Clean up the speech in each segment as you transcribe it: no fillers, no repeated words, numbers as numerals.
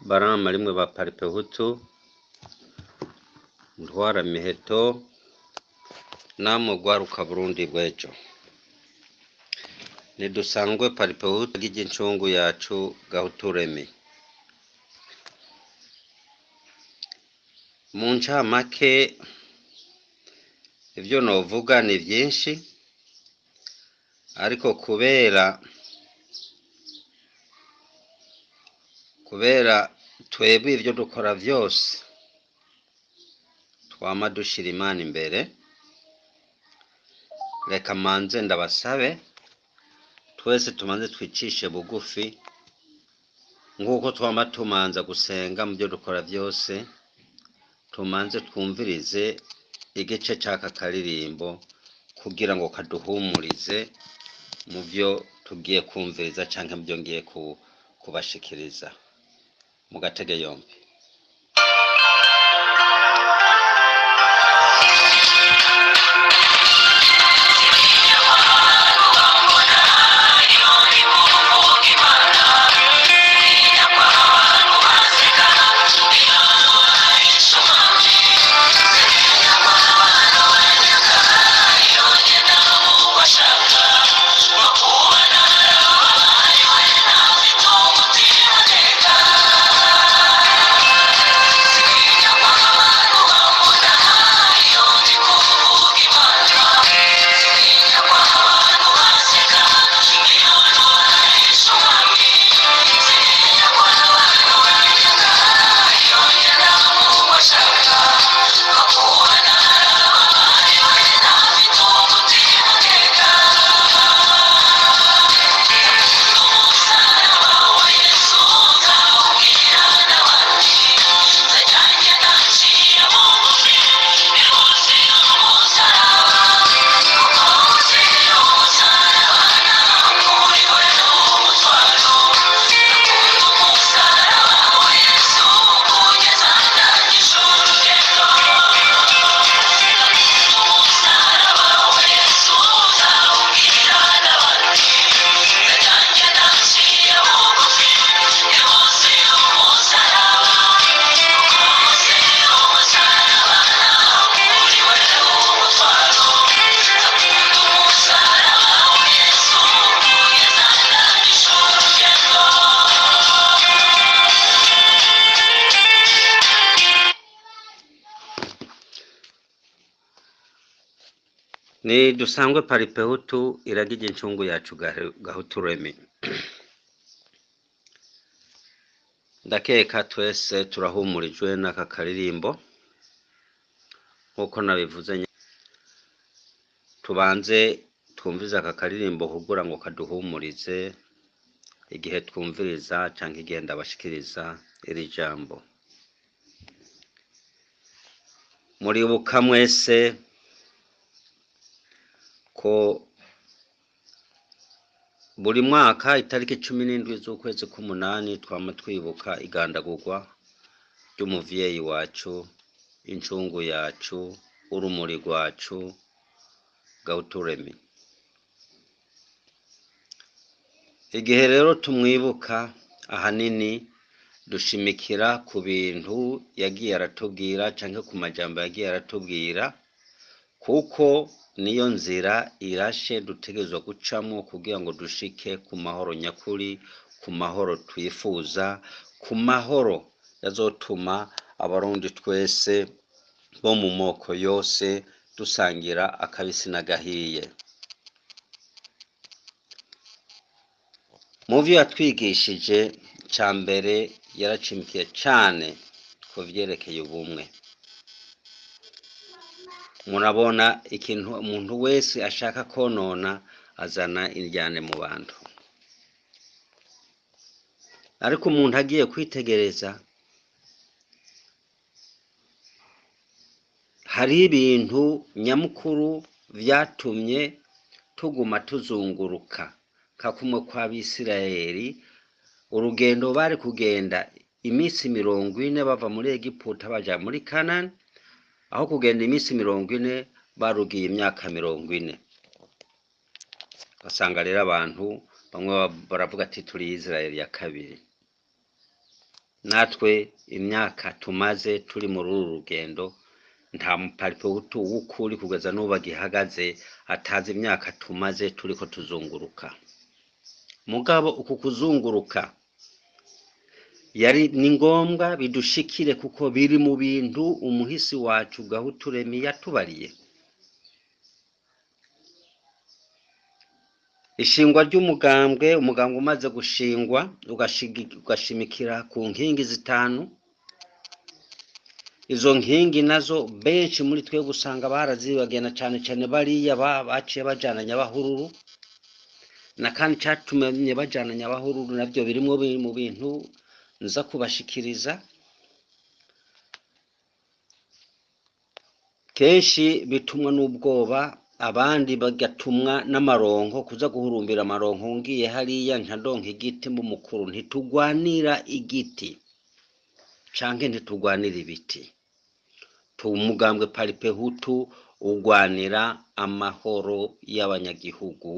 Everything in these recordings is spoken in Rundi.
Barama rimwe ba Paripehutu, Ntwara Miheto, namwe rwaruka Burundi bw'ejo. Ntidusanzwe Paripehutu ry'incungu yacu Gahuturemi. Mu ncamake ivyo novuga ni vyinshi, ariko kubera twebwe ivyo dukora vyose twama dushira Imana imbere, reka manze ndabasabe twese tumanze twicishe bugufi nk'uko twama tumanza gusenga mu vyo dukora vyose, tumanze twumvirize igice c'aka karirimbo kugira ngo kaduhumurize mu vyo tugiye kumviriza canke mu vyo ngiye kubashikiriza. Mugatege yompi. Ni dusangwe Paripehutu iragije incungu yacu Gahuturemi. Ndakeka twese turahumurijwe n'aka karirimbo nk'uko nabivuze, tubanze twumvize aka karirimbo kugira ngo kaduhumurize igihe twumviriza canke igihe ndabashikiriza iri jambo. Muribuka mwese ko buri mwaka itariki 17 z'ukwezi k'umunani twama twibuka igandagurwa ry'umuvyeyi wacu, incungu yacu, urumuri rwacu Gahuturemi. Igihe rero tumwibuka ahanini dushimikira ku bintu yagiye aratubwira canke ku majambo yagiye aratubwira, kuko niyo nzira irashe dutegerezwa gucamwo kugira ngo dushike ku mahoro nyakuri, ku mahoro twifuza, ku mahoro yazotuma abarundi twese bo mu moko yose dusangira akabisi n'agahiye. Mu vyo yatwigishije, ca mbere yaracimikiye cane ku vyerekeye ubumwe. Murabona ikintu umuntu wese ashaka konona azana indyane mu bantu, ariko umuntu agiye kwitegereza hari ibintu nyamukuru vyatumye tuguma tuzunguruka nka kumwe kw'Abisirayeli, urugendo bari kugenda iminsi 40 bava muri Egiputa baja muri Kanani, aho kugenda iminsi 40 barugiye imyaka 40. Ugasanga rero abantu bamwe baravuga ati turi Israeli ya kabiri. Natwe imyaka tumaze turi muri uru rugendo, nta muparipehutu w'ukuri kugeza n'ubu agihagaze atazi imyaka tumaze turiko tuzunguruka. Mugabo uku kuzunguruka yari ni ngombwa bidushikire, kuko biri mu bintu umuhisi wacu Gahutu Remi yatubariye. Ishingwa ry'umugambwe, umugambwe umaze gushingwa ugashimikira ku nkingi zitanu. Izo nkingi nazo benshi muri twe gusanga barazibagiye, na cane cane bariya baciye bajana Nyabahururu, na kandi catumye bajana Nyabahururu navyo birimwo biri mu bintu nza kubashikiriza. Kenshi bitumwa n'ubwoba, abandi bagatumwa n'amaronko, kuza guhurumbira amaronko, ngiye hariya nca ndonka igiti mu mukuru. Ntitugwanira igiti canke ntitugwanira ibiti. Umugambwe Paripehutu ugwanira amahoro y'abanyagihugu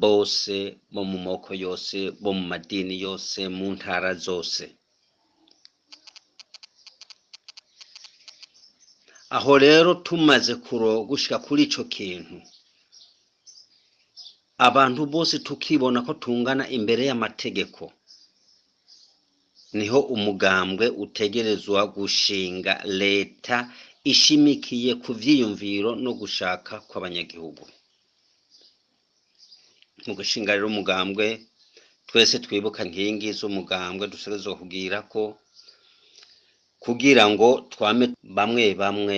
bose, bo mu moko yose, bo mu madini yose, mu ntara zose. Aho rero tumaze gushika kuri ico kintu, abantu bose tukibona ko tungana imbere y'amategeko, niho umugambwe utegerezwa gushinga leta ishimikiye ku vyiyumviro no gushaka kw'abanyagihugu. Mu gushinga rero umugambwe, twese twibuka nkingi z'umugambwe dutegerezwa kugira ko, kugira ngo twame bamwe bamwe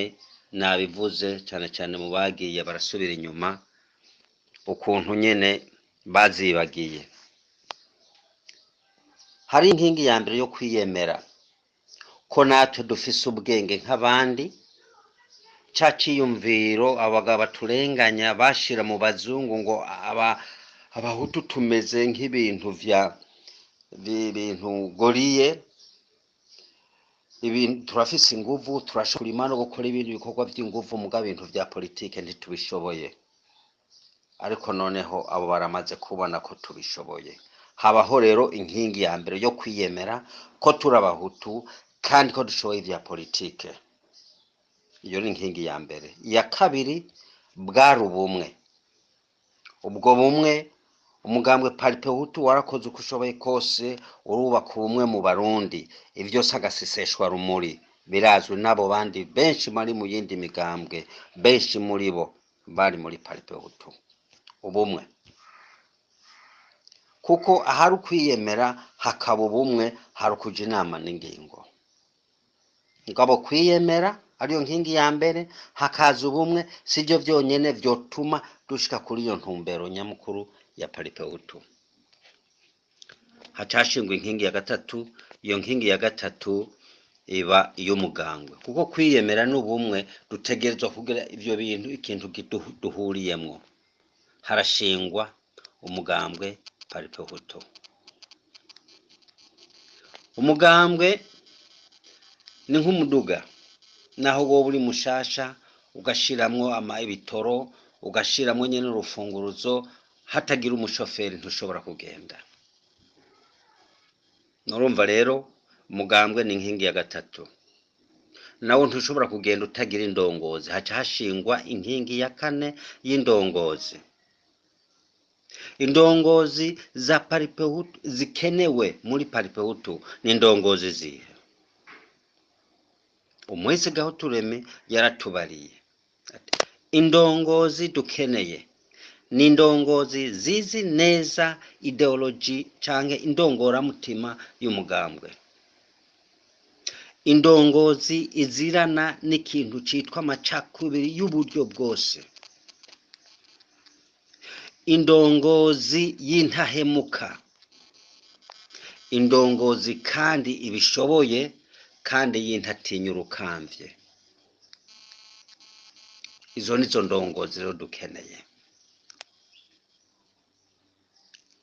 nabivuze cane cane mu bagiye barasubira inyuma, ukuntu nyene bazibagiye. Hari inkingi ya mbere yo kwiyemera ko natwe dufise ubwenge nk'abandi, ca ciyumviro abagabo baturenganya bashira mu bazungu ngo abahutu tumeze nk'ibintu vya ibintu goriye, ibintu turafise inguvu, turashobora kurima no gukora ibindi bikorwa vy'inguvu, mugabo ibintu vya politike ntitubishoboye. Ariko noneho abo baramaze kubona ko tubishoboye. Habaho rero inkingi ya mbere yo kwiyemera ko turi abahutu kandi ko dushoboye ivya politike. Iyo ni inkingi ya mbere. Iya kabiri bwari ubumwe. Ubwo bumwe umugambwe Paripehutu warakoze uko ushoboye kose urubaka ubumwe mu Barundi. Ivyo si agaseseshwa rumuri, birazwi n'abo bandi benshi bari mu yindi migambwe, benshi muri bo bari muri Paripehutu. Ubumwe, kuko ahari ukwiyemera hakaba ubumwe, hari ukuja inama n'ingingo. Mugabo kwiyemera ariyo nkingi ya mbere, hakaza ubumwe, sivyo vyonyene vyotuma dushika kuri iyo ntumbero nyamukuru ya Paripehutu. Hacashingwa inkingi ya gatatu. Iyo nkingi ya gatatu iba iy'umugambwe, kuko kwiyemera n'ubumwe dutegerezwa kugira ivyo bintu ikintu duhuriyemwo. Harashingwa umugambwe Paripehutu. Umugambwe ni nk'umuduga, naho woba uri mushasha ugashiramwo ibitoro, ugashiramwo nyene urufunguruzo, hatagira umushoferi ntushobora kugenda. Nurumva rero umugambwe ni inkingi ya gatatu, nawo ntushobora kugenda utagira indongozi. Haca hashingwa inkingi ya kane y'indongozi. Indongozi za Paripehutu zikenewe muri Paripehutu ni indongozi zihe? Umuhisi Gahutu Remi yaratubariye ati indongozi dukeneye ni indongozi zizi neza ideology canke indongoramutima y'umugambwe, indongozi izirana n'ikintu citwa amacakubiri y'uburyo bwose, indongozi y'intahemuka, indongozi kandi ibishoboye kandi y'intatinya urukamvye. Izo nizo ndongozi rero dukeneye.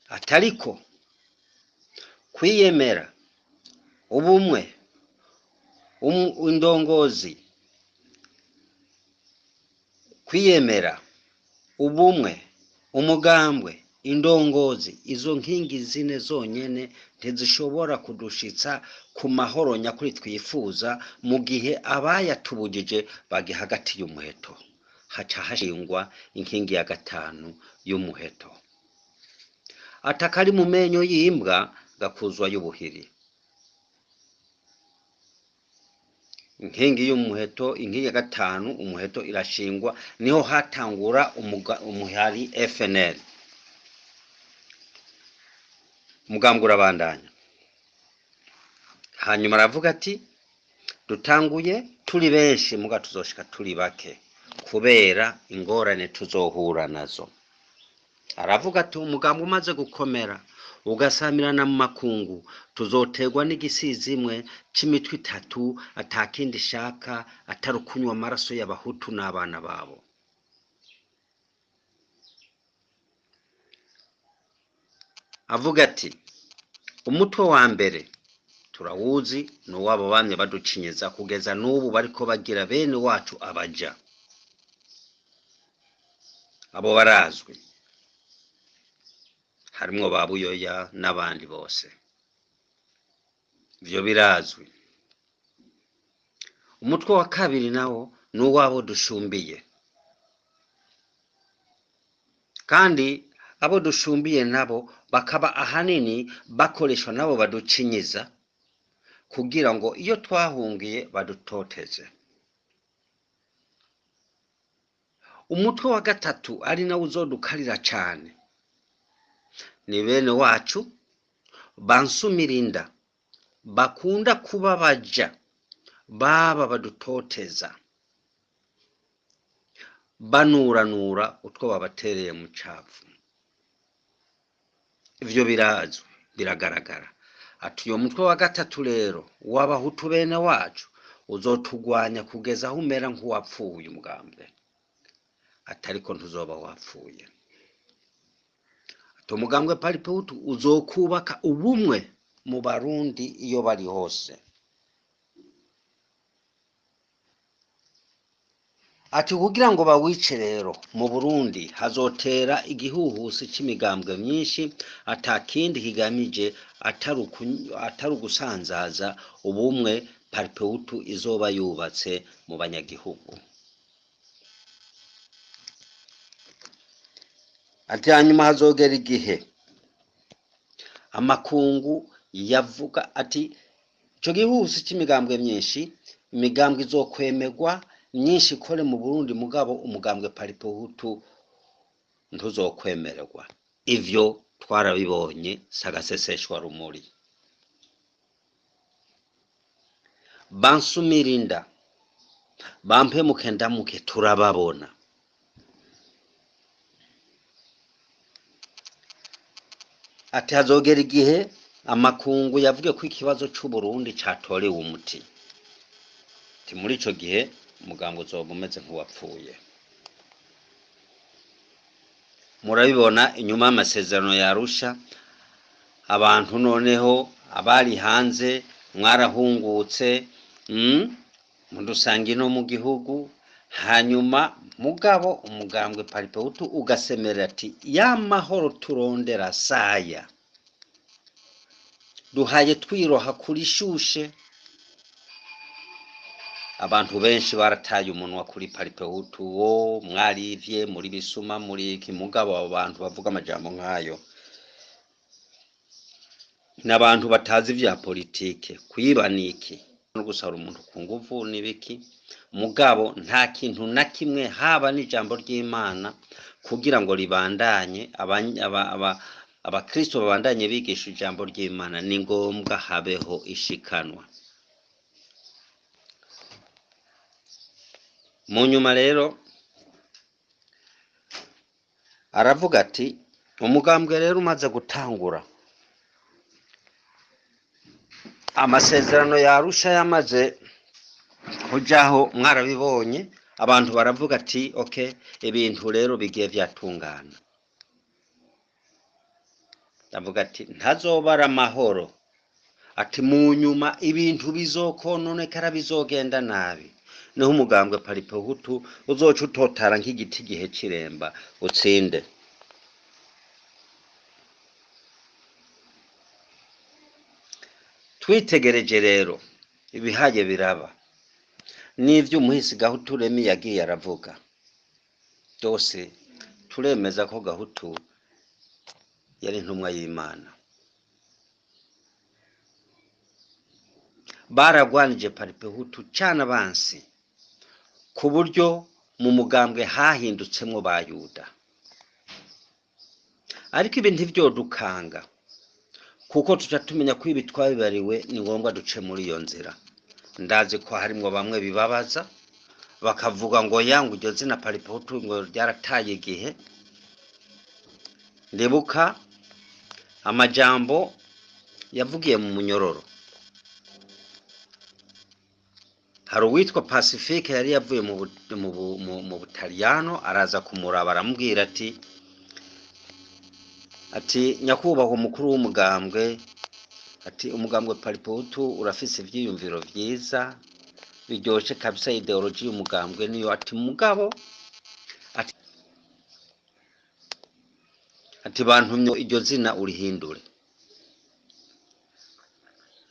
Atariko kwiyemera, ubumwe, indongozi, kwiyemera, ubumwe, umugambwe Indongozi izo nkingi zine zonyene ntizishobora kudushitsa ku mahoro nyakuri twifuza mu gihe abayatubujije bagihagatiye umuheto. Haca hashingwa inkingi ya gatanu y'umuheto. Atakari mu menyo y'imbwa gakuzwa y'ubuhiri. Inkingi y'umuheto, inkingi ya gatanu umuheto irashingwa, niho hatangura umuhari FNL. Umugambwe urabandanya. Hanyuma aravuga ati dutanguye turi benshi muga tuzoshika turi bake kubera ingorane tuzohura nazo. Aravuga ati umugambwe umaze gukomera ugasamirana mu makungu, tuzoterwa n'igisizimwe c'imitwe itatu atakindi ishaka atari ukunywa amaraso y'abahutu n'abana babo. Avuga ati umutwe wa mbere turawuzi ni uwabo bamye baducinyiza kugeza n'ubu bariko bagira bene wacu abaja, abo barazwi, harimwo ba Buyoya n'abandi bose, ivyo birazwi. Umutwe wa kabiri nawo ni uwabo dushumbiye, kandi abo dushumbiye nabo bakaba ahanini bakoreshwa nabo baducinyiza kugira ngo iyo twahungiye badutoteze. Umutwe wa gatatu ari nawo uzodukarira cane ni bene wacu bansumirinda bakunda kuba baja baba badutoteza banuranura utwo babatereye mu cavu. Ivyo birazwi biragaragara. Ati uyo mutwe wa gatatu rero w'abahutu bene wacu uzotugwanya kugeza aho umera nk'uwapfuye umugambwe, atariko ntuzoba wapfuye. Ati umugambwe Palipehutu uzokubaka ubumwe mu Barundi iyo bari hose. Ati kugira ngo bawice rero mu Burundi hazotera igihuhusi c'imigambwe myinshi atakindi kigamije atari ugusanzaza ubumwe Palipehutu izoba yubatse mu banyagihugu. Ati hanyuma hazogera igihe amakungu yavuga ati ico gihuhusi c'imigambwe myinshi, imigambwe izokwemerwa myinshi ikore mu Burundi, mugabo umugambwe Palipehutu ntuzokwemererwa. Ivyo twarabibonye sagaseseshwa rumuri. Bansumirinda bampemuke ndamuke turababona. Ati hazogera igihe amakungu yavuge ko ikibazo c'Uburundi catorewe umuti. Ati muri ico gihe umugambwe uzoba umeze nk'uwapfuye. Murabibona inyuma y'amasezerano ya Arusha, abantu noneho abari hanze mwarahungutse, mudusanga ino mu gihugu, hanyuma mugabo umugambwe Palipehutu ugasemerera ati ya mahoro turondera saya, duhaye twiroha kuri shushe. Abantu benshi barataye umunwa kuri Palipehutu, wo mwarivye muri bisuma muri iki, mugabo abo bantu bavuga amajambo nkayo n'abantu batazi vya politike, kwiba niki no gusara umuntu ku nguvu nibiki, mugabo nta kintu na kimwe haba n'ijambo ry'Imana kugira ngo ribandanye abakristo babandanye bigisha ijambo ry'Imana, ni ngombwa habeho ishikanwa. Mu nyuma rero aravuga ati umugambwe rero umaze gutangura, amasezerano ya Arusha yamaze kujaho, mwarabibonye, abantu baravuga ati okay, ibintu rero bigiye vyatungana. Ndavuga ati ntazobara amahoro, ati mu nyuma ibintu bizokononekara bizogenda nabi, niho umugambwe Palipehutu uzoca utotara nk'igiti gihe kiremba utsinde. Twitegereje rero ibihaye biraba n'ivyo umuhisi Gahutu Remi yagiye aravuga byose, turemeza ko Gahutu yari intumwa y'Imana. Baragwanije Paripehutu cana bansi ku buryo mu mugambwe hahindutsemwo ba Yuda. Ariko ibi ntivyodukanga, kuko tuca tumenya ko ibi twabibariwe, ni ngombwa duce muri iyo nzira. Ndazi ko harimwo bamwe bibabaza bakavuga ngo yangu iryo zina Paripehutu ngo ryarataye igihe. Ndibuka amajambo yavugiye mu munyororo. Hari uwitwa Pacifique yari yavuye mu Butaliyano, araza kumuraba, aramubwira ati nyakubahwa umukuru w'umugambwe, ati umugambwe Paripehutu urafise ivyiyumviro vyiza biryoshe kabisa, ideology y'umugambwe niyo, ati mugabo ati bantumye iryo zina urihindure.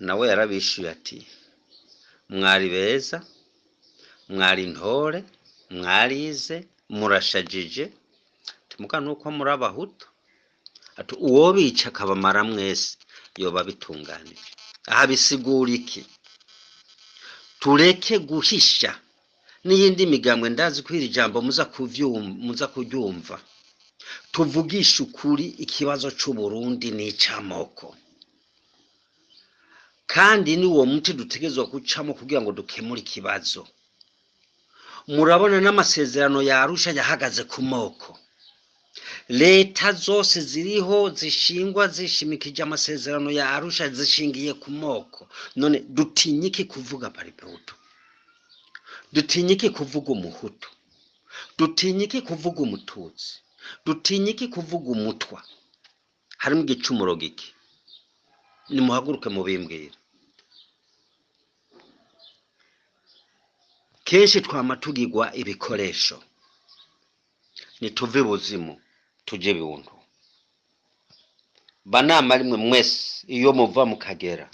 Nawe yarabishuye ati mwari beza, mwari intore, mwarize, murashajije, ati muga nuko muri abahutu, ati uwobica akabamara mwese yoba bitunganije. Aha bisigura iki? Tureke guhisha n'iyindi migambwe. Ndazi ko iri jambo muza kuryumva. Tuvugishe ukuri, ikibazo c'Uburundi n'icamoko, kandi ni uwo muti dutegerezwa gucamo kugira ngo dukemure ikibazo. Murabona n'amasezerano ya Arusha yahagaze ku moko. Leta zose ziriho zishingwa zishimikije amasezerano ya Arusha, zishingiye ku moko. None dutinyike kuvuga Paripehutu? Dutinyike kuvuga umuhutu? Dutinyike kuvuga umututsi? Dutinyike kuvuga umutwa? Harimo igicumuro giki? Nimuhaguruke mubimbwira. Kenshi twama tugirwa ibikoresho. Nituve ibuzimu tuje ibuntu. Banama rimwe mwese iyo muva mukagera,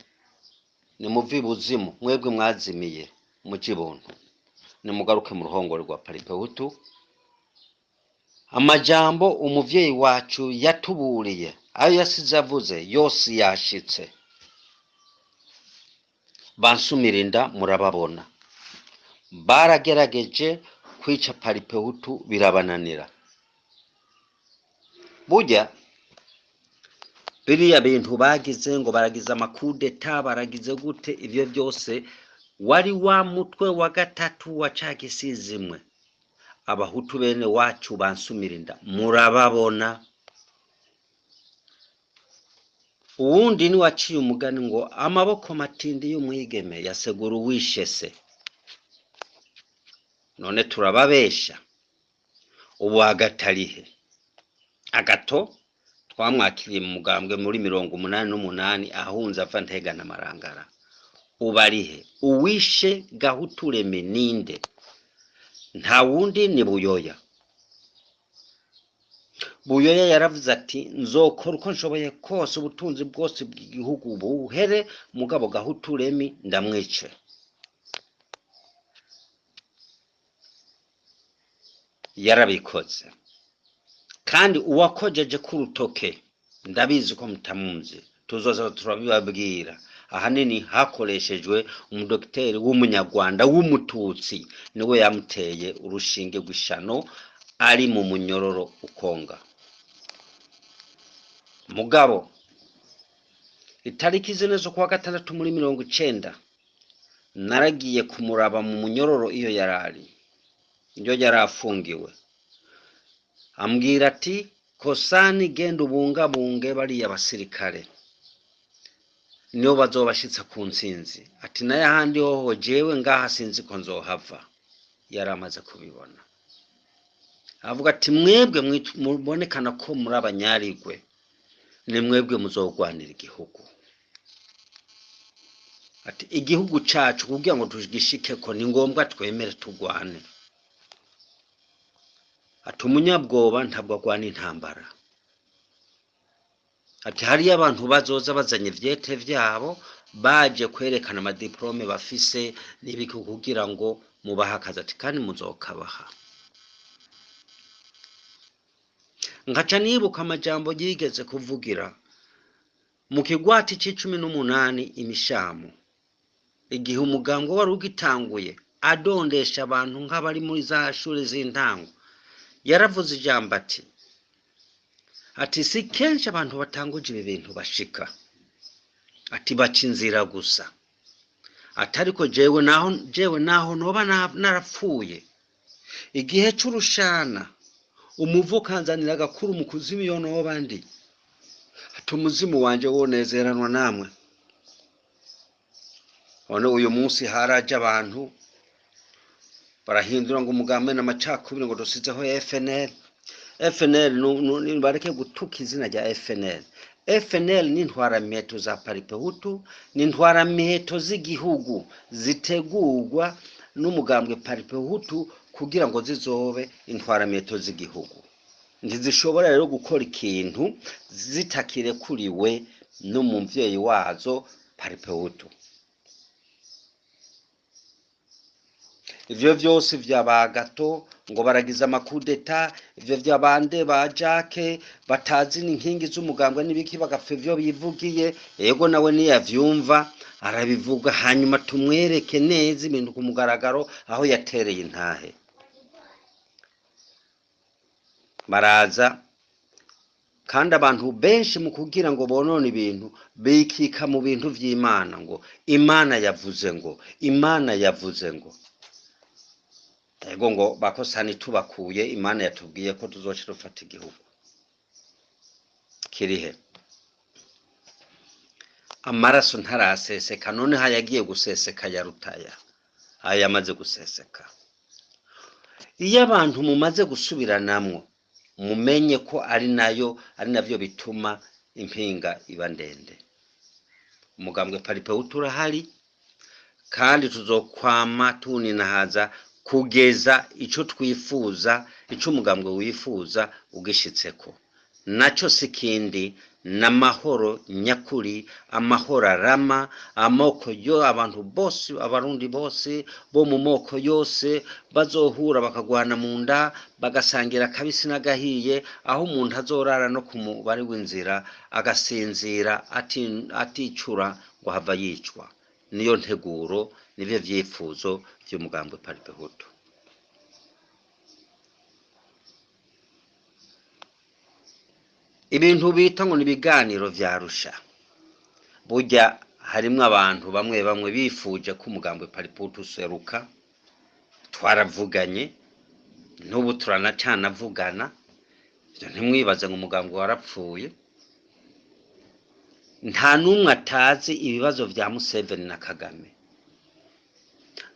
nimuve ibuzimu mwebwe mwazimiye muje ibuntu, nimugaruke mu ruhongore rwa Paripehutu. Amajambo umuvyeyi wacu yatuburiye, ayo yasize avuze yose yashitse. Bansumira inda murababona, baragerageje kwica Paripehutu birabananira. Burya biriya bintu bagize ngo baragize amakudeta, baragize gute, ivyo byose wari wa mutwe wa gatatu wa ca gisizimwe. Abahutu bene wacu bansumira inda murababona. Uwundi ni waciye umugani ngo amaboko matindi y'umwigeme yasegura uwishese. None turababesha. Ubu agatarihe agato twamwakiriye mu mugambwe muri 88 ahunze ava Ntega na Marangara. Ubarihe uwishe Gahutu Remi ninde? Nta wundi ni Buyoya. Buyoya yaravuze ati nzokora uko nshoboye kose ubutunzi bwose bw'igihugu buhere, mugabo Gahutu Remi ndamwice. Yarabikoze. Kandi uwakojeje ku rutoke ndabizi ko mutamuzi, tuzoza turabibabwira. Ahanini hakoreshejwe umudokiteri w'umunyarwanda w'umututsi, niwe yamuteye urushinge rw'ishano ari mu munyororo ukonga. Mugabo itariki 4 z'ukwa gatandatu muri 90 naragiye kumuraba mu munyororo iyo yarari, iyo yarafungiwe. Ambwira ati kosani genda ubungabunge bariya basirikare, niyo bazobashitsa ku ntsinzi. Ati naye ahandi hoho jewe ngaha sinzi ko nzohava. Yaramaze kubibona, avuga ati mwebwe mubonekana ko muri abanyarigwe, ni mwebwe muzogwanira igihugu. Ati igihugu cacu kugira ngo tugishikeko ni ngombwa twemere tugwane. Ati umunyabwoba ntabwo agwana intambara. Ati hariyo abantu bazoza bazanye ivyete vyabo Baje kwerekana amadiplômes bafise n'ibiki kugira ngo mubahe akazi, ati kandi muzokabaha. Nkaca nibuka amajambo yigeze kuvugira mu kigwati c'18 imishamu, igihe umugambwe wari ugitanguye, adondesha abantu nk'abari muri za shuri z'intango. Yaravuze ijambo ati si kenshi abantu batanguje ibi bintu bashika, ati baca inzira gusa, ati ariko jewe naho noba narapfuye igihe c'urushana, umuvu ukanzanira agakuru mu kuzimu iyo noba ndi, ati umuzimu wanje wonezeranwa namwe. None uyu munsi haraje abantu barahindura ngo umugambi n'amacakubiri, ngo dusizeho FNL. FNL bareke gutuka izina rya FNL. FNL ni intwaramiheto za Palipehutu, ni intwaramiheto z'igihugu zitegurwa n'umugambwe Palipehutu kugira ngo zizobe intwaramiheto z'igihugu. Ntizishobora rero gukora ikintu zitakirekuriwe n'umuvyeyi wazo Palipehutu. Ivyo vyose vya ba Gato ngo baragize amakudeta, ivyo vya bande ba Jacques batazi n'inkingi z'umugambwe n'ibiki, bagapfa ivyo bivugiye. Ego, nawe niyavyumva arabivuga, hanyuma tumwereke neza ibintu ku mugaragaro aho yatereye intahe. Baraza kandi abantu benshi mu kugira ngo bonone ibintu, bikika mu bintu vy'Imana, ngo Imana yavuze, ngo Imana yavuze, ngo ego, ngo bakosani tubakuye, Imana yatubwiye ko tuzoca dufata igihugu. Kirihe? Amaraso ntaraseseka. None hayagiye guseseka ya rutaya aya yamaze guseseka. Iyo abantu mumaze gusubiranamwo, mumenye ko ari nayo, ari navyo bituma impinga iba ndende. Umugambwe Palipehutu urahari, kandi tuzokwama tuninahaza kugeza ico twifuza, ico umugambwe wifuza ugishitseko. Naco si kindi, n'amahoro nyakuri, amahoro arama, amoko yo abantu bose, Abarundi bose bo mu moko yose bazohura, bakagwana mu nda, bagasangira akabisi n'agahiye, aho umuntu azorara no ku mubari w'inzira agasinzira aticura ngo hava yicwa. Niyo nteguro, nivyo vyifuzo vy'umugambwe Palipehutu. Ibintu bita ngo ni ibiganiro vya Arusha, burya harimwo abantu bamwe bamwe bifuje ko umugambwe Palipehutu useruka. Twaravuganye, n'ubu turanacanavugana. Ivyo ntimwibaze ngo umugambwe warapfuye. Nta n'umwe atazi ibibazo vya Museveni na Kagame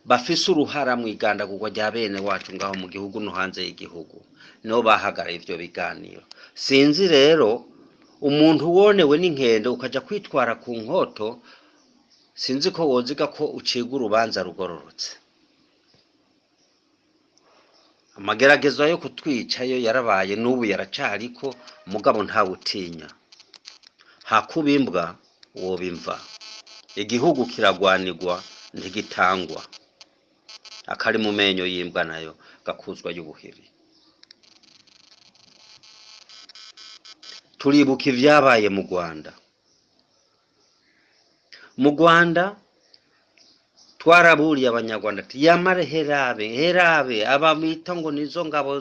bafise uruhara mu igandagurwa rya bene wacu ngaho mu gihugu no hanze y'igihugu. Nibo bahagaraye ivyo biganiro. Sinzi rero umuntu wonewe n'inkende ukaja kwitwara ku nkoto, sinzi ko woziga ko uciga urubanza rugororotse. Amageragezo yo kutwica yo yarabaye, n'ubu yaracariko, mugabo ntawutinya. Hakuba imbwa woba imva. Igihugu kiragwanirwa, ntigitangwa. Akari mu menyo y'imbwa nayo gakuzwa y'ubuhiri. Turibuka ivyabaye mu Rwanda. Mu Rwanda twaraburiye Abanyarwanda ati yamare herabe herabe, aba bita ngo nizo ngabo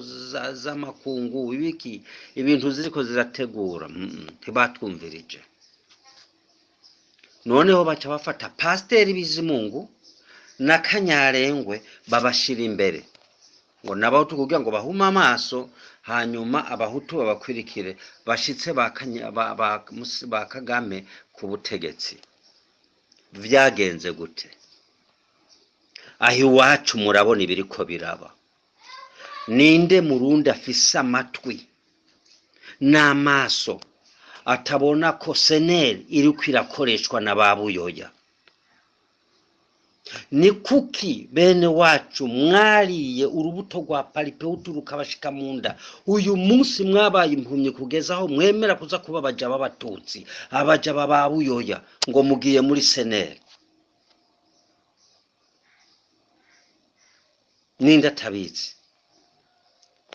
z'amakungu, ibiki, ibintu ziriko zirategura. Ntibatwumvirije. Noneho baca bafata Pasiteri Bizimungu na Kanyarengwe, babashira imbere ngo n'Abahutu, kugira ngo bahume amaso, hanyuma Abahutu babakwirikire, bashitse ba Kagame ku butegetsi. Vyagenze gute? Aho iwacu murabona ibiriko biraba. Ninde Murundi afise amatwi n'amaso atabona ko CNL iriko irakoreshwa na ba Buyoya? Ni kuki bene wacu mwariye urubuto rwa Palipehutu rukabashika mu nda? Uyu munsi mwabaye impumyi kugeza aho mwemera kuza kuba abaja b'abatutsi, abaja ba Buyoya, ngo mugiye muri seneri. Ninde atabizi?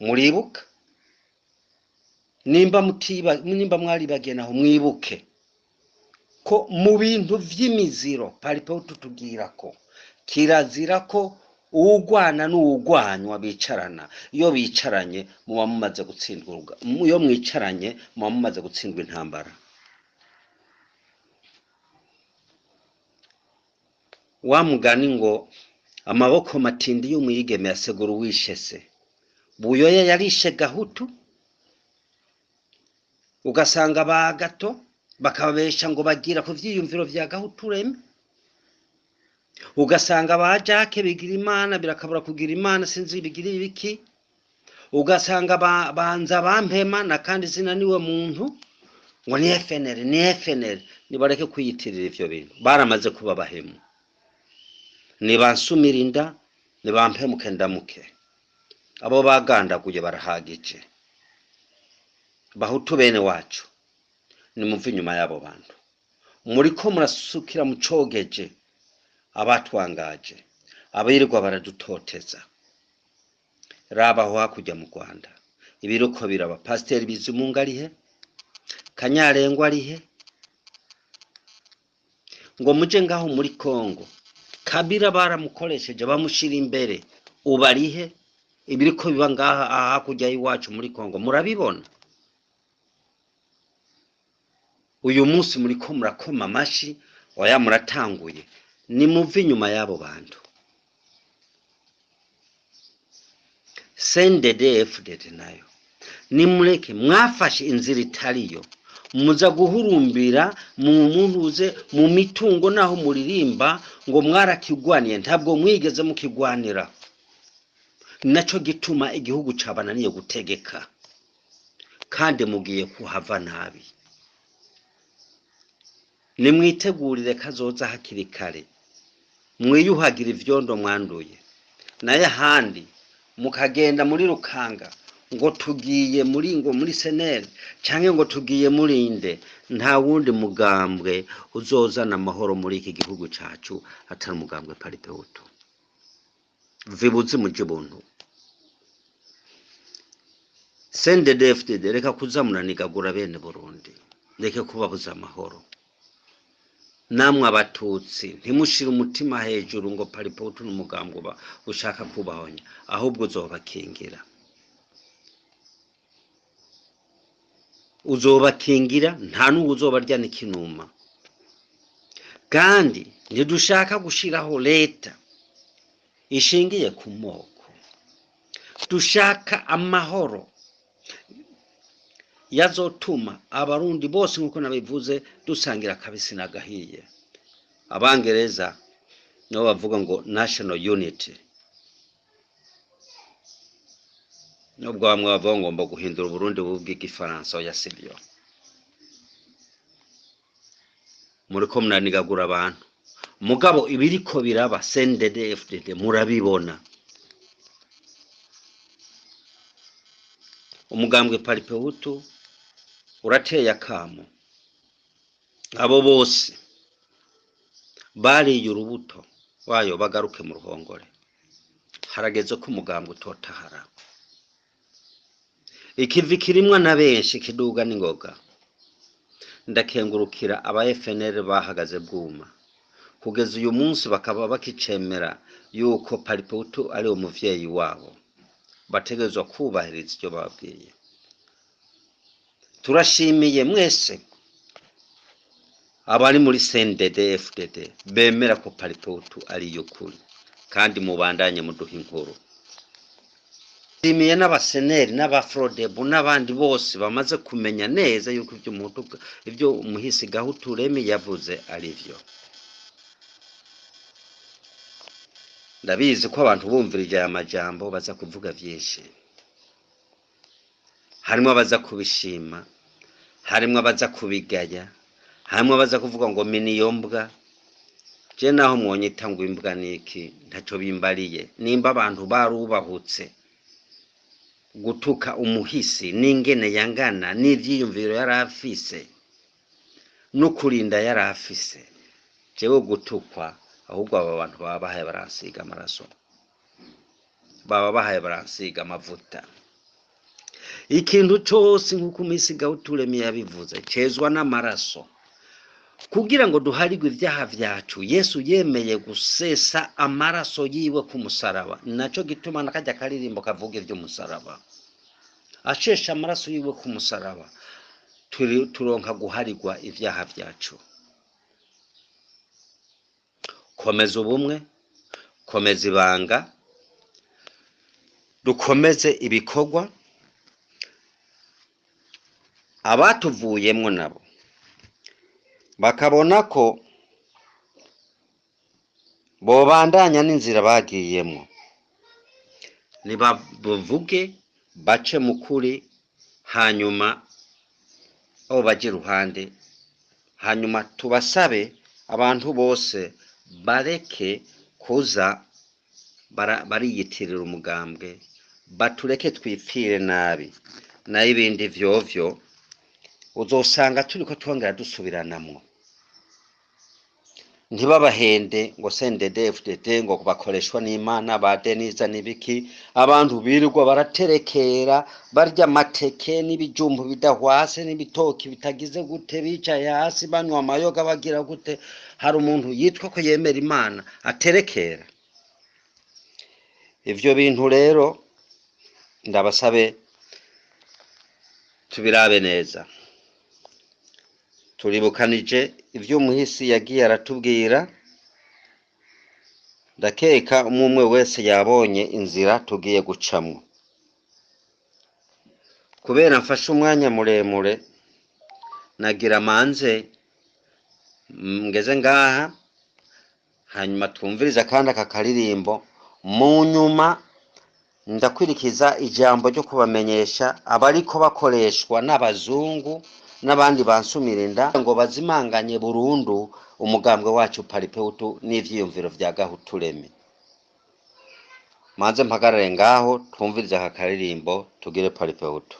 Muribuka? Nimba mutiba, nimba mwaribagiye naho mwibuke ko mu bintu vy'imiziro Palipehutu tubwira ko kirazira ko uwugwana n'uwugwanywa bicarana. Iyo bicaranye muba mumaze gutsindwa, iyo mwicaranye muba mumaze gutsindwa intambara. Wa mugani ngo amaboko matindi y'umwigeme yasegura uwishe se. Buyoya yarishe Gahutu, ugasanga ba gato bakababesha ngo bagira ku vyiyumviro vya Gahutu reme, ugasanga ba Jacques bigira Imana birakabura kugira Imana sinzi bigira ibiki, ugasanga banza bampema na kandi zina niwe muntu ngo ni FNL, ni FNL. Nibareke kwiyitirira ivyo bintu, baramaze kuba bahemu. Nibansumira inda, nibampemuke ndamuke, abo bagandaguye barahagije. Bahutu bene wacu, nimuve inyuma y'abo bantu muriko murasukira mucogeje abatwangaje, abirirwa baradutoteza. Raba aho hakurya mu Rwanda ibiriko biraba. Pasiteri Bizimungu arihe? Kanyarengwa arihe? Ngo muje ngaho muri Kongo, Kabila baramukoresheje bamushira imbere, ubu arihe? Ibiriko biba ngaha hakurya y'iwacu muri Kongo murabibona. Uyu munsi muriko murakoma amashi, oya muratanguye. Nimuve inyuma y'abo bantu. CNDD-FDD nayo nimureke, mwafashe inzira itariyo, muza guhurumbira mu muntuze mu mitungo, naho muririmba ngo mwarakigwaniye, ntabwo mwigeze mukigwanira. Naco gituma igihugu cabananiye gutegeka, kandi mugiye kuhava nabi. Nimwitegurire kazoza hakiri kare, mwiyuhagira ivyondo mwanduye, naye ahandi mukagenda muri rukanga ngo tugiye muri ngo muri seneri canke ngo tugiye muri nde, nta wundi mugambwe uzozana amahoro muri iki gihugu cacu atari umugambwe Palipehutu. Vibuzi muje buntu. CNDD-FDD reka kuza muranigagura bene Burundi, reke kubabuza amahoro. Namwe abatutsi ntimushire umutima hejuru ngo Palipehutu n'umugambwe ushaka kubahonya, ahubwo uzobakingira, uzobakingira, nta n'uwo uzobarya n'ikinuma. Kandi ntidushaka gushiraho leta ishingiye ku moko, dushaka amahoro yazotuma abarundi bose nkuko nabivuze dusangira akabisi n'agahiye. Abangereza nibo bavuga ngo national unity, nubwo bamwe bavuga ngo ngomba guhindura Uburundi bw'igifaransa, oya sivyo. Muriko muranigagura abantu, mugabo ibiriko biraba CNDD-FDD murabibona. Umugambwe Palipehutu urateye akamo abo bose bariye urubuto wayo bagaruke mu ruhongore. Harageze ko umugambwe utotahara. Ikivi kirimwa na benshi kiduga n'ingoga. Ndakengurukira aba FNL bahagaze bwuma kugeza uyu munsi, bakaba bakicemera yuko Palipehutu ari umuvyeyi wabo, bategerezwa kubahiriza ivyo babwiye. Turashimiye mwese abari muri CNDD-FDD bemera ko Palipehutu ari y'ukuri, kandi mubandanye muduha inkuru. Nshimiye n'abaseneri n'abafrodebu n'abandi bose bamaze kumenya neza yuko ibyo umuhutu, ibyo umuhisi Gahutu Remi yavuze ari vyo. Ndabizi ko abantu bumvirije aya majambo baza kuvuga vyinshi, harimwo abaza kubishima, harimwo abaza kubigaya, harimwo abaza kuvuga ngo miniyombwa. Je naho mwonyita ngo imbwa niki, ntaco bimbariye. Nimba abantu barubahutse gutuka umuhisi n'ingene yangana n'ivyiyumviro yari afise no kurinda yari afise, jewe gutukwa, ahubwo aba bantu baba bahaye baransiga amaraso, baba bahaye baransiga amavuta. Ikintu cose, nk'uko umuhisi Gahuturemi yabivuze, cezwa n'amaraso kugira ngo duharigwe ivyaha vyacu. Yesu yemeye gusesa amaraso yiwe ku musaraba, naco gituma nakarya karirimbo kavuga ivy'umusaraba. Ashesha amaraso yiwe ku musaraba, turonka guharigwa ivyaha vyacu. Komeza ubumwe, komeza ibanga, dukomeze ibikorwa. Abatuvuyemwo nabo bakabona ko bobandanya n'inzira bagiyemwo, nibavuge bace mu kuri, hanyuma abo baje iruhande, hanyuma tubasabe abantu bose bareke kuza bariyitirira umugambwe, batureke twipfire nabi. Nayo ibindi vyovyo uzosanga turiko twongera dusubiranamwo. Ntibabahende ngo CNDD FDD ngo bakoreshwa n'Imana ba Deniza n'ibiki. Abantu birirwa baraterekera, barya amateke n'ibijumbu bidahwase n'ibitoki bitagize gute, bicaye hasi banywa amayoga bagira gute. Hari umuntu yitwa ko yemera Imana aterekera ivyo bintu? Rero ndabasabe tubirabe neza. Turibukanije ivyo umuhisi yagiye aratubwira. Ndakeka umwe umwe wese yabonye inzira tugiye gucamwo. Kubera mfashe umwanya muremure, nagira manze ngeze ngaha, hanyuma twumviriza kandi aka karirimbo. Mu nyuma ndakwirikiza ijambo ryo kubamenyesha abariko bakoreshwa n'abazungu n'abandi bansumira inda ngo bazimanganye burundu umugambwe wacu Palipehutu n'ivyiyumviro vya Gahuturemi. Manze mpagarare ngaho, twumvirize aka karirimbo, tugire Palipehutu.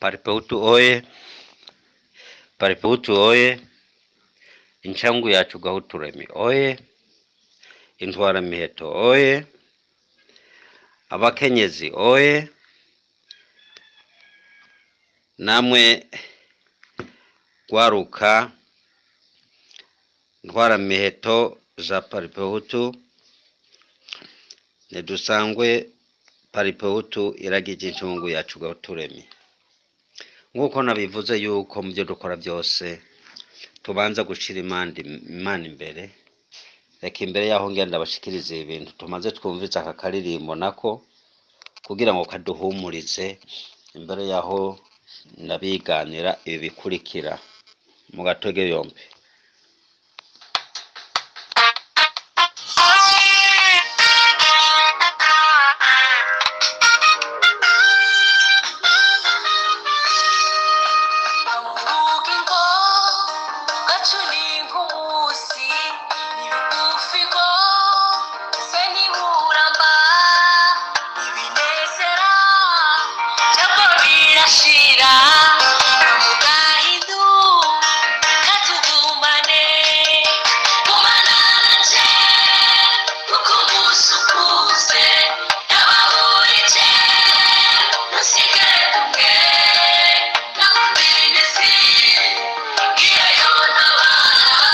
Palipehutu oye! Palipehutu oye! Inchangu yacu Gahuturemi oye! Intwaramiheto oye! Abakenyezi oye! Namwe gwaruka ntwaramiheto za Palipehutu, nidusangwe Palipehutu iragije incungu yacu Gahuturemi. Nk'uko nabivuze yuko mu byo dukora byose Tubanza gushira Imana imbere. Reka imbere yaho ngenda bashikirize ibintu tumaze twumviza aka karirimbo nako kugira ngo kaduhumurize imbere yaho ndabiganira ibi bikurikira mu gatege yombi. Ubugingo bwacu ni nk'umunsi ni bugufi rwose ntiburamba ibinezera nabwo birashira mu gahindu katugumane gumana nanje kuko umunsi ukuze ndababurije ntusigare kumwe nakumenetse ngiyo ntabara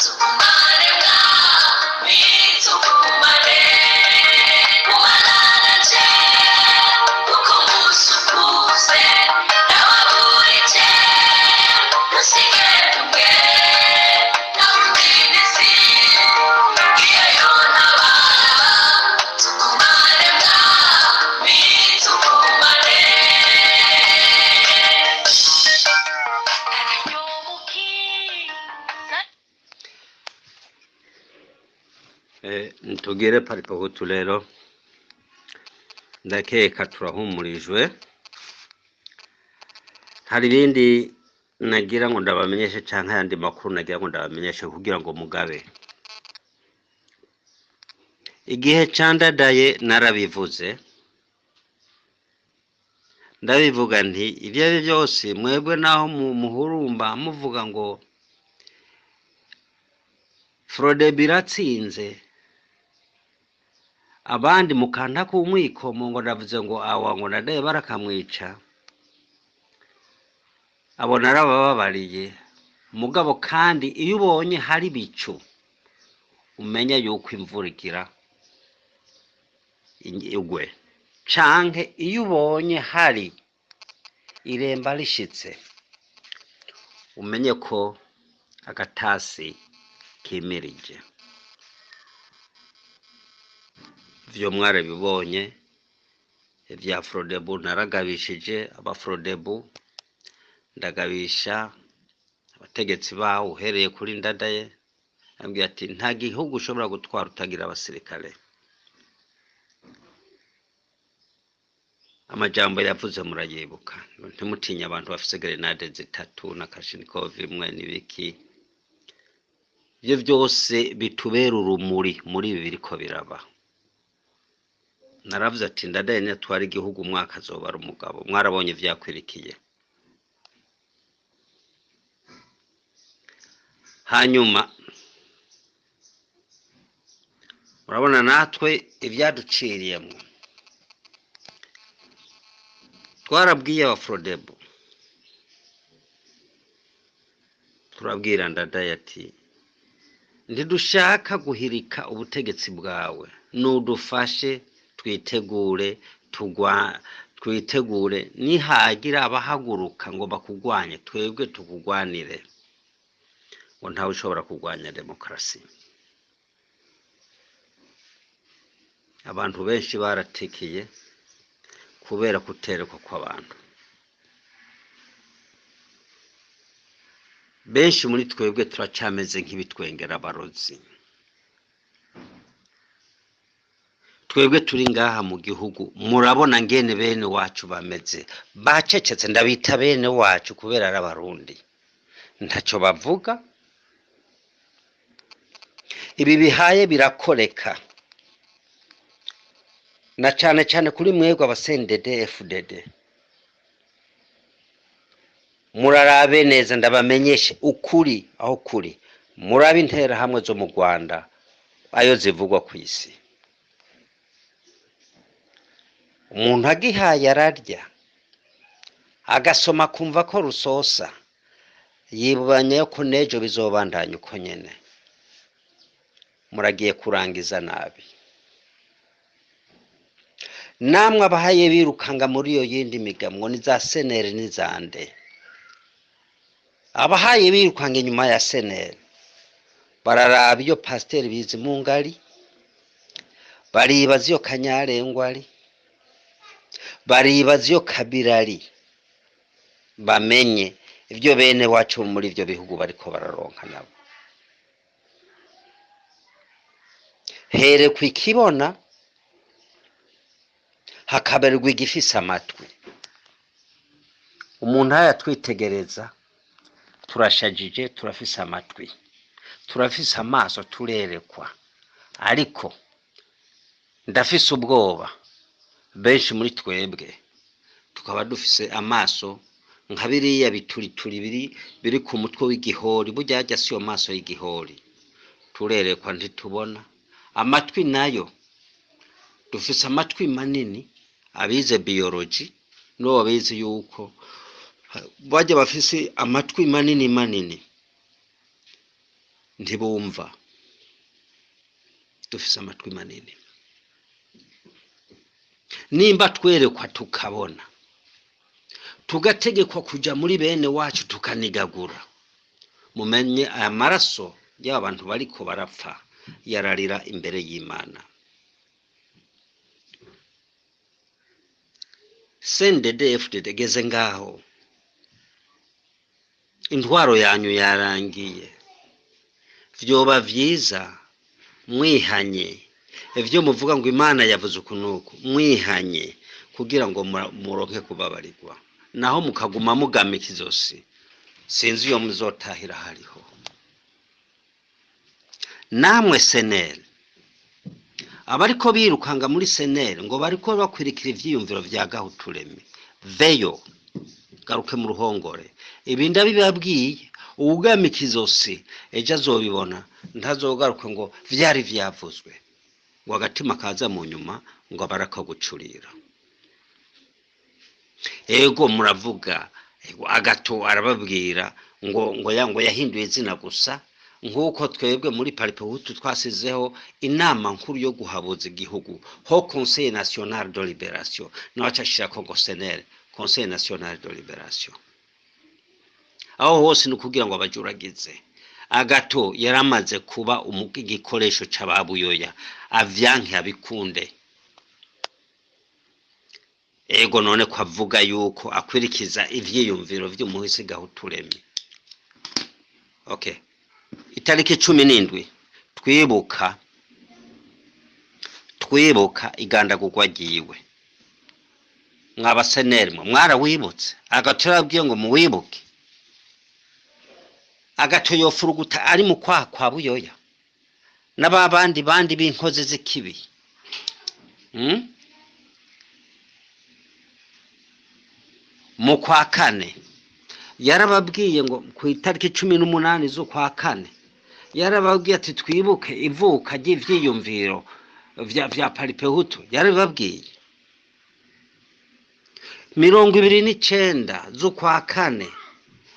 tugumane mwami tugumane gumana nanje kuko umunsi ukuze ndababurije ntusigare kumwe nakumenetse ngiyo ntabara tugumane mwami tugumane. Ntugire paripahutu rero ndakeka turahumurijwe. Hari ibindi nagira ngo ndabamenyeshe canke ayandi makuru nagira ngo ndabamenyeshe kugira ngo mugabe. Igihe candadaye narabivuze, ndabivuga nti ibyo ari byo byose mwebwe naho muhurumba muvuga ngo Frodebu iratsinze, abandi mukanta ku mwikomo ngo ndavuze ngo awa ngo ndadaye barakamwica, abo narabababariye. Mugabo kandi iyo ubonye hari ibicu umenya yuko imvura igira igwe, canke iyo ubonye hari iremba rishitse umenye ko agatasi kimirije. Ivyo mwarabibonye ivya Frodebu, naragabishije abafrodebu, ndagabisha abategetsi bawo uhereye kuri Ndadaye, ambwira ati nta gihugu ushobora gutwara utagira abasirikare. Amajambo yavuze murayibuka, ntimutinye abantu bafise grenade zitatu na kashinikov imwe n'ibiki. Ivyo vyose bitubera urumuri muri ibi biriko biraba. Naravuze ati Ndadaye niyatwara igihugu umwaka azoba ari umugabo. Mwarabonye ivyakwirikiye. Hanyuma murabona natwe ivyaduciriyemwo, twarabwiye abafrodebu, turabwira Ndadaye ati ntidushaka guhirika ubutegetsi bwawe, nudufashe twitegure, twitegure nihagira abahaguruka ngo bakugwanye twebwe tukugwanire, ngo ntawe ushobora kugwanya demokarasi. Abantu benshi baratikiye kubera kuterekwa kw'abantu. Benshi muri twebwe turacameze nk'ibitwengera abarozi. Twebwe turi ngaha mu gihugu murabona ngene bene wacu bameze, bacecetse. Ndabita bene wacu kubera ari abarundi, ntaco bavuga. Ibi bihaye birakoreka na cane cane kuri mwebwe abasendede FDD. Murarabe neza, ndabamenyeshe ukuri aho kuri. Murabe interahamwe zo mu Rwanda ayo zivugwa kw'isi. Umuntu agihaye ararya agasoma akumva ko rusosa, yibanya ko n'ejo bizobandanya uko nyene. Muragiye kurangiza nabi. Namwe abahaye birukanga muri iyo yindi migamwo ni za senere n'izande. Abahaye birukanga inyuma ya CNL bararaba iyo Pasiteri Bizimungu ari, baribaza iyo Kanyarengwa ari, baribaza iyo Kabila ari, bamenye ibyo bene wacu muri ibyo bihugu bariko bararonka nabo. Herekwa ikibona hakaberwa igifise amatwi. Umuntu ayatwitegereza, turashajije, turafise amatwi, turafise amaso, turerekwa, ariko ndafise ubwoba benshi muri twebwe tukaba dufise amaso nka biriya biturituri biri ku mutwe w'igihori. Burya harya siyo maso y'igihori, turerekwa ntitubona. Amatwi nayo dufise amatwi manini, abize biology nibo babizi yuko bajya bafise amatwi manini manini ntibumva. Dufise amatwi manini, nimba twerekwa tukabona, tugategekwa kuja muri bene wacu tukanigagura, mumenye aya maraso y'aba bantu bariko barapfa yararira imbere y'Imana. CNDD-FDD geze ngaho, intwaro yanyu yarangiye. Vyoba vyiza mwihanye ivyo muvuga ngo Imana yavuze uku nuku, mwihanye kugira ngo muronke kubabarirwa, naho mukaguma mugamika izosi, sinzi iyo muzotahira hariho. Namwe CNL, abariko birukanga muri CNL ngo bariko bakwirikira ivyiyumviro vya Gahuturemi, veyo garuke mu ruhongore. Ibi ndabibabwiye, uwugamika izosi ejo azobibona, ntazogaruke ngo vyari vyavuzwe, ngo agatima kaza mu nyuma ngo abarakagucurira. Ego muravuga, ego Agato arababwira ngo ngo ya ngo yahinduye izina gusa, nk'uko twebwe muri Palipehutu twasizeho inama nkuru yo guhabuza igihugu, Haut Conseil National de Liberation, nawe acashirako ngo CNL, Conseil National de Liberation. Aho hose ni ukugira ngo abajuragize. Agato yaramaze kuba igikoresho c'ababuyoya, avyanke abikunde. Ego none ko avuga yuko akwirikiza ivyiyumviro vy'umuhisi Gahuturemi. Okay. Itariki 17 twibuka igandagurwa ryiwe. Mwabaseneri mwe mwarawibutse? Agato yarabwiye ngo muwibuke. Agato yofuruguta ari mu kwaha kwa Buyoya n'ababandi bandi b'inkozi z'ikibi. Mu kwa kane yarababwiye ngo ku itariki 18 z'ukwa kane yarababwiye ati twibuke ivuka ry'ivyiyumviro vya Palipehutu. Yarababwiye 29 z'ukwa kane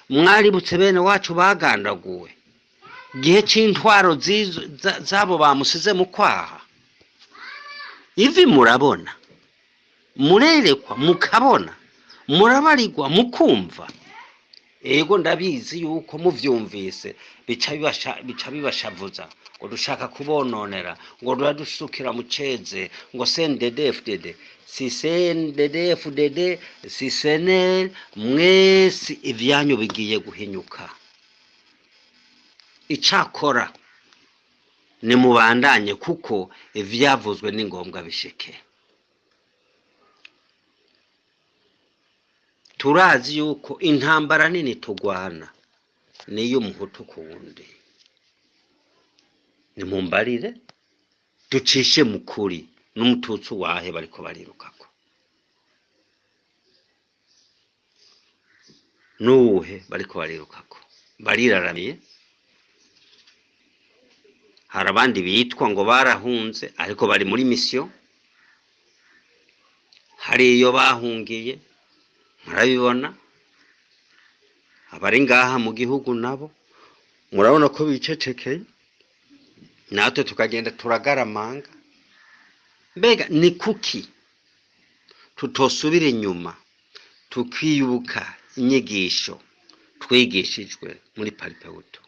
mwaributse bene wacu bagandaguwe gihe c'intwaro zabo bamusize mu kwaha. Ivi murabona, murerekwa mukabona, murabarirwa mukumva. Ego ndabizi yuko muvyumvise bica bibashavuza ngo dushaka kubononera, ngo duradusukira mu ceze, ngo CNDD-FDD, si CNDD-FDD, si CNL, mwese ivyanyu bigiye guhinyuka. Icakora nimubandanye kuko ivyavuzwe ni ngombwa bishike. Turazi yuko intambara nini tugwana niyo umuhutu ku wundi. Nimumbarire ducishe mu kuri n'umututsi wahe bariko barirukako, nuwuhe bariko barirukako, bariraramiye. Hari abandi bitwa ngo barahunze ariko bari muri misiyo, hari iyo bahungiye murabibona. Abari ngaha mu gihugu nabo murabona ko bicecekeye, natwe tukagenda turagaramanga. Mbega ni kuki tutosubira inyuma tukibuka inyigisho Twigishijwe muri Palipehutu.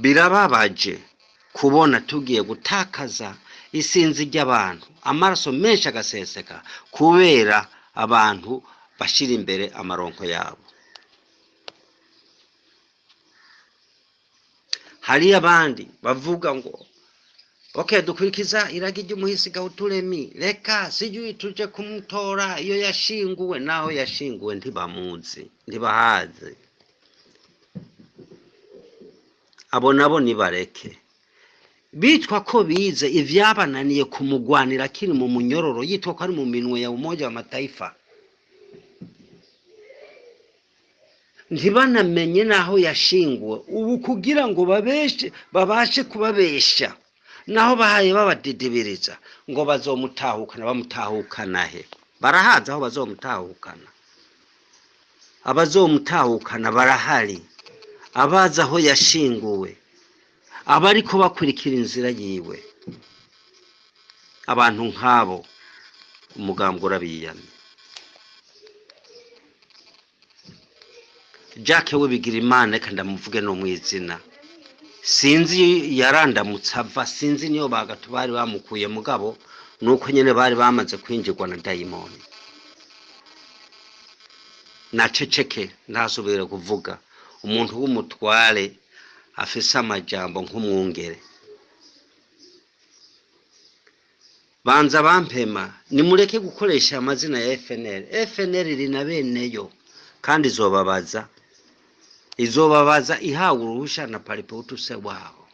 Birababaje kubona tugiye gutakaza isinzi ry'abantu, amaraso menshi agaseseka kubera abantu bashira imbere amaronko yabo. Hari abandi bavuga ngo okay, dukurikiza iragi ry'umuhisi Gahutu Remi, reka sijui tuje kumutora iyo yashinguwe. Naho yashinguwe ntibamuzi, ntibahazi. Abo nabo nibareke bitwa ko bize ivyabananiye kumugwanira akiri mu munyororo, yitwa ko ari mu minwe ya Umoja wa Mataifa, ntibanamenye naho yashinguwe. Ubu kugira ngo babeshe, babashe kubabesha, naho bahaye babadidibiriza ngo bazomutahukana. Bamutahukana he? Barahazi aho bazomutahukana. Abazomutahukana barahari, abazi aho yashinguwe, abariko bakurikira inzira yiwe. Abantu nk'abo umugambwe urabiyamye. Jack we bigira Imana, reka ndamuvuge no mw'izina, sinzi yarandamutse ava, sinzi niyo bagatu bari bamukuye, mugabo nuko nyene bari bamaze kwinjirwa na dayimoni. Naceceke, ntasubire kuvuga. Umuntu w'umutware afise amajambo nk'umwungere. Banza bampema, nimureke gukoresha amazina ya FNL. FNL iri na beneyo, kandi izobabaza, izobabaza ihawe uruhusha na Palipehutu se wabo.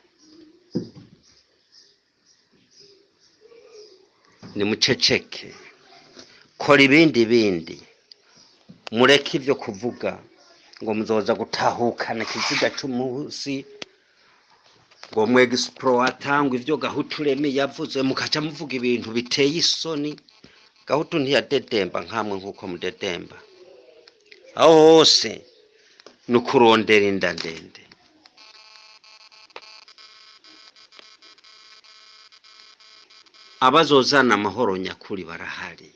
Nimuceceke, kora ibindi bindi, mureke ivyo kuvuga ngo muzoza gutahukana ikiziga c'umusi, ngo mwexploita ngo ivyo Gahutu Remi yavuze, mukaca muvuga ibintu biteye isoni. Gahutu ntiyadedemba nkamwe nkuko mudedemba. Aho hose ni ukurondera inda ndende. Abazozana amahoro nyakuri barahari,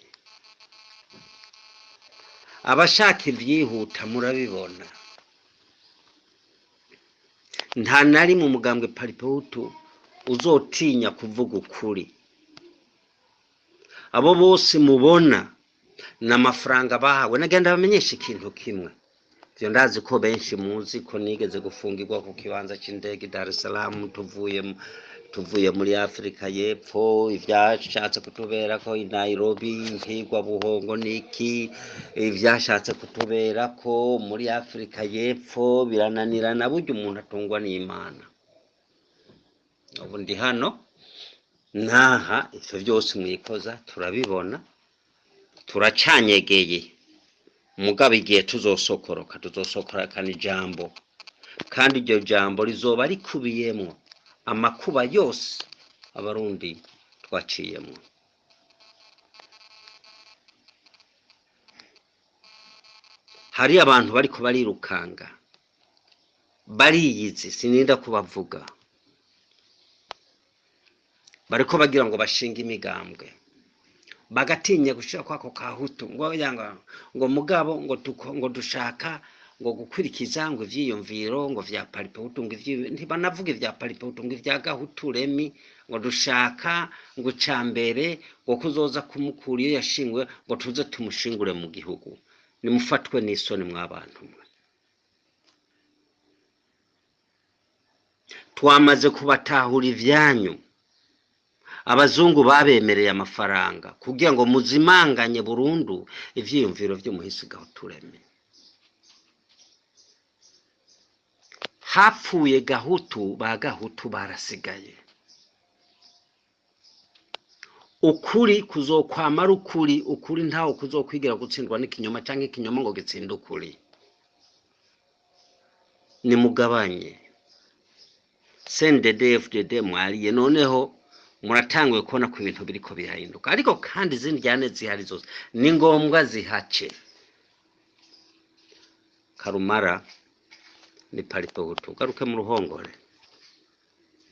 abashaka ivyihuta murabibona. Nta na rimwe umugambwe Palipehutu uzotinya kuvuga ukuri. Abo bose mubona ni amafaranga bahawe. Nagenda bamenyesha ikintu kimwe, ivyo ndazi ko benshi muzi ko nigeze gufungirwa ku kibanza c'indege i Dar es Salaam, tuvuye muri Afrika y'Epfo. Ivyashatse kutuberako i Nairobi, nkigwa buhongo niki, ivyashatse kutuberako muri Afrika y'Epfo birananirana. Burya umuntu atungwa n'Imana. Ubu ndi hano naha, ivyo vyose mwikoza turabibona, turacanyegeye. Mugabo igihe tuzosokoroka, tuzosokorokana ijambo, kandi iryo jambo rizoba rikubiyemwo amakuba yose Abarundi twaciyemwo. Hari abantu bariko barirukanga, bariyizi, sininda kubavuga, bariko bagira ngo bashinge imigambwe, bagatinya gushira kwako kahutu, ngo yanga ngo mugabo ngo tuko, ngo dushaka ngo gukurikiza ngo ivyiyumviro ngo vya Palipehutu, ngo ivyi ntibanavuga ivya Palipehutu, ngo ivya Gahutu Remi, ngo dushaka ngo icambere ngo kuzoza kumukura iyo yashingwe, ngo tuze tumushingure mu gihugu. Nimufatwe n'isoni mwabantu mwe. Twamaze kubatahura ivyanyu. Abazungu babemereye amafaranga kugira ngo muzimanganye burundu ivyiyumviro vy'umuhisi Gahutu Remi. Hapfuye Gahutu, ba Gahutu barasigaye. Ukuri kuzokwama ari ukuri. Ukuri ntawe kuzokwigira gutsindwa n'ikinyoma, canke ikinyoma ngo gitsinde ukuri. Nimugabanye CNDD FDD mwariye, noneho muratanguye kubona ko ibintu biriko birahinduka. Ariko kandi izindi njyane zihari zose ni ngombwa zihace. Karumara ni Palipehutu, garuke mu ruhongore,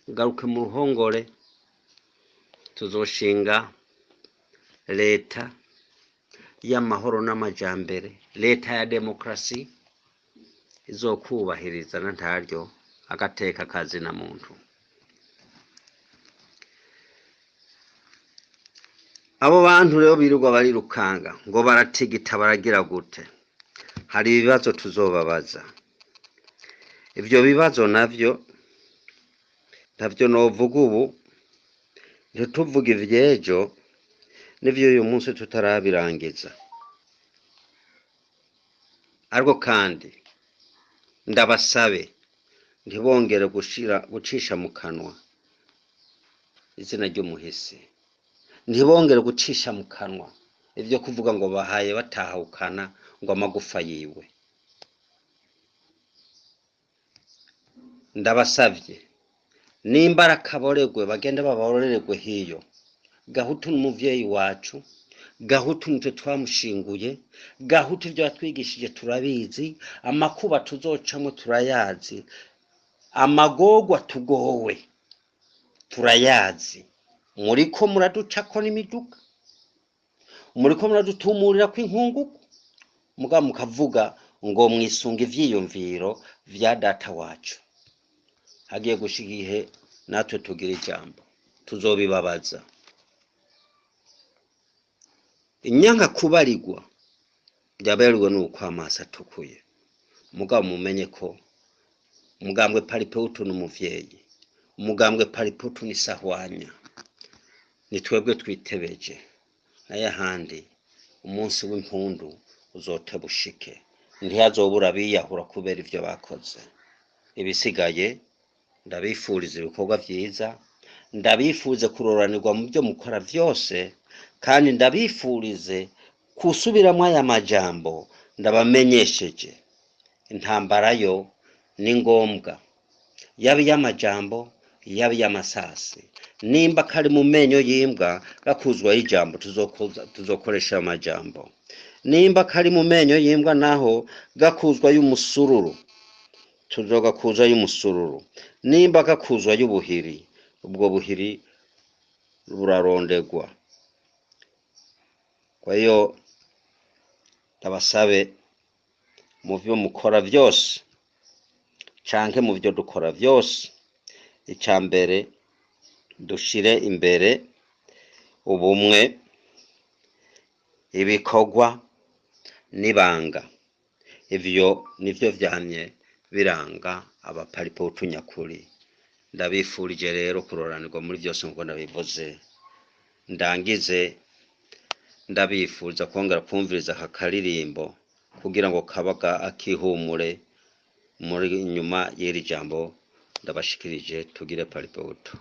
garuke mu ruhongore. Tuzoshinga leta. y'amahoro n'amajambere, leta ya demokarasi izokubahiriza na ntaryo agateka kazina muntu. Abo bantu rero birirwa barirukanga ngo baratigita baragira gute, hari ibibazo tuzobabaza. Ivyo bibazo navyo ntavyo novuga ubu, ntituvuga ivyejo n'ivyo uyu munsi tutarabirangiza. Ariko kandi ndabasabe ntibongere gucisha mu kanwa izina ry'umuhisi, ntibongere gucisha mu kanwa ivyo kuvuga ngo bahaye batahukana ngo amagufa yiwe. Ndabasavye nimba arakaboregwe bagende baborererwe hiyo. Gahutu n'umuvyeyi wacu, Gahutu nitwe twamushinguye, Gahutu ivyo yatwigishije turabizi, amakuba tuzocamwo turayazi, amagorwa tugowe turayazi. Muriko muraducako n'imiduga, muriko muradutumurirako inkungugu, mugabo mukavuga ngo mwisunga ivyiyumviro vya data wacu. Hagiye gushika igihe natwe tugira ijambo, tuzobibabaza. Inyanka kubarigwa ryaberwe nuko amaso atukuye, mugabo mumenye ko umugambwe Paripehutu n'umuvyeyi, umugambwe Paripehutu ni sahwanya, ni twebwe twitebeje. Naye ahandi umunsi w'impundu uzoteba ushike, ntihazobura abiyahura kubera ivyo bakoze. Ibisigaye ndabifuriza ibikorwa vyiza, ndabifuze kuroranirwa mu byo mukora vyose, kandi ndabifurize kusubiramwo aya majambo ndabamenyesheje. Intambara yo ni ngombwa, yaba iy'amajambo yaba iy'amasasi. Nimba kari mu menyo y'imbwa gakuzwa y'ijambo, tuzokoresha amajambo. Nimba kari mu menyo y'imbwa naho gakuzwa y'umusururu, tuzogakuza y'umusururu. Nimba gakuzwa y'ubuhiri, ubwo buhiri burarondegwa. Kwa hiyo ndabasabe mu vyo mukora vyose canke mu vyo dukora vyose, ica mbere dushire imbere ubumwe, ibikorwa n'ibanga. Ivyo nivyo vyamye biranga abaparipehutu nyakuri. Ndabifurije rero kuroranirwa muri vyose nkuko ndabivuze. Ndangize ndabifuza kongera kumviriza aka karirimbo kugira ngo kabaga akihumure muri inyuma y'iri jambo ndabashikirije. Tugire Paripehutu.